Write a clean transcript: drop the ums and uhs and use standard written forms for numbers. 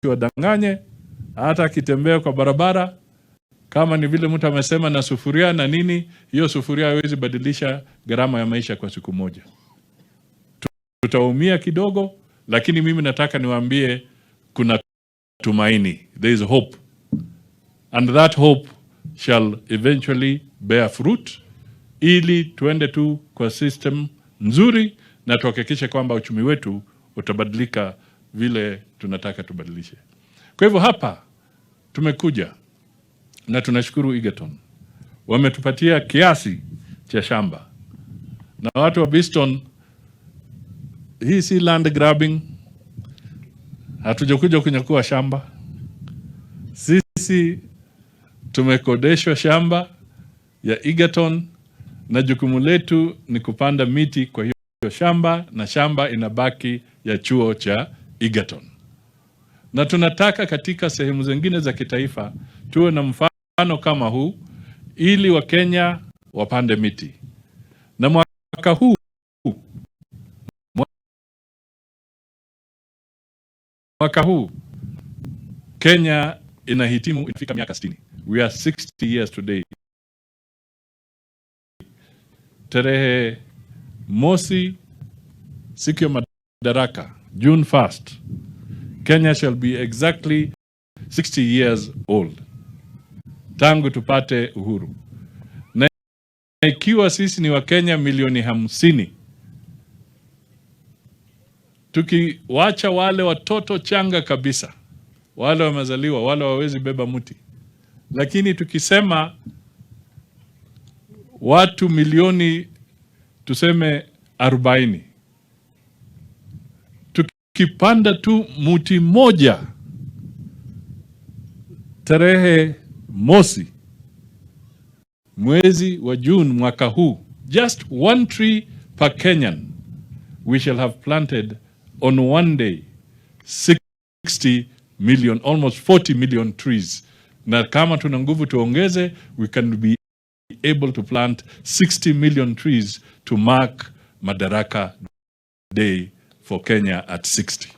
Asiwadanganye, hata akitembea kwa barabara, kama ni vile mtu amesema na sufuria na nini, hiyo sufuria haiwezi badilisha gharama ya maisha kwa siku moja. Tutaumia kidogo, lakini mimi nataka niwaambie kuna tumaini. There is hope, and that hope shall eventually bear fruit, ili tuende tu kwa system nzuri na tuhakikishe kwamba uchumi wetu utabadilika vile tunataka tubadilishe. Kwa hivyo hapa tumekuja na tunashukuru Egerton, wametupatia kiasi cha shamba na watu wa Biston. Hii si land grabbing, hatujakuja kunyakua shamba. Sisi tumekodeshwa shamba ya Egerton na jukumu letu ni kupanda miti kwa hiyo shamba, na shamba inabaki ya chuo cha Egerton. Na tunataka katika sehemu zingine za kitaifa tuwe na mfano kama huu, ili Wakenya wapande miti. Na mwaka huu Kenya inahitimu, inafika miaka 60. We are 60 years today. Tarehe 1, siku ya Madaraka, June 1st, Kenya shall be exactly 60 years old tangu tupate uhuru. Na ikiwa sisi ni Wakenya milioni 50, tukiwacha wale watoto changa kabisa, wale wamezaliwa, wale wawezi beba mti, lakini tukisema watu milioni tuseme 40, tukipanda tu mti moja tarehe 1 mwezi wa June mwaka huu, just one tree per Kenyan, we shall have planted on one day 60 million, almost 40 million trees. Na kama tuna nguvu tuongeze, we can be able to plant 60 million trees to mark Madaraka Day for Kenya at 60.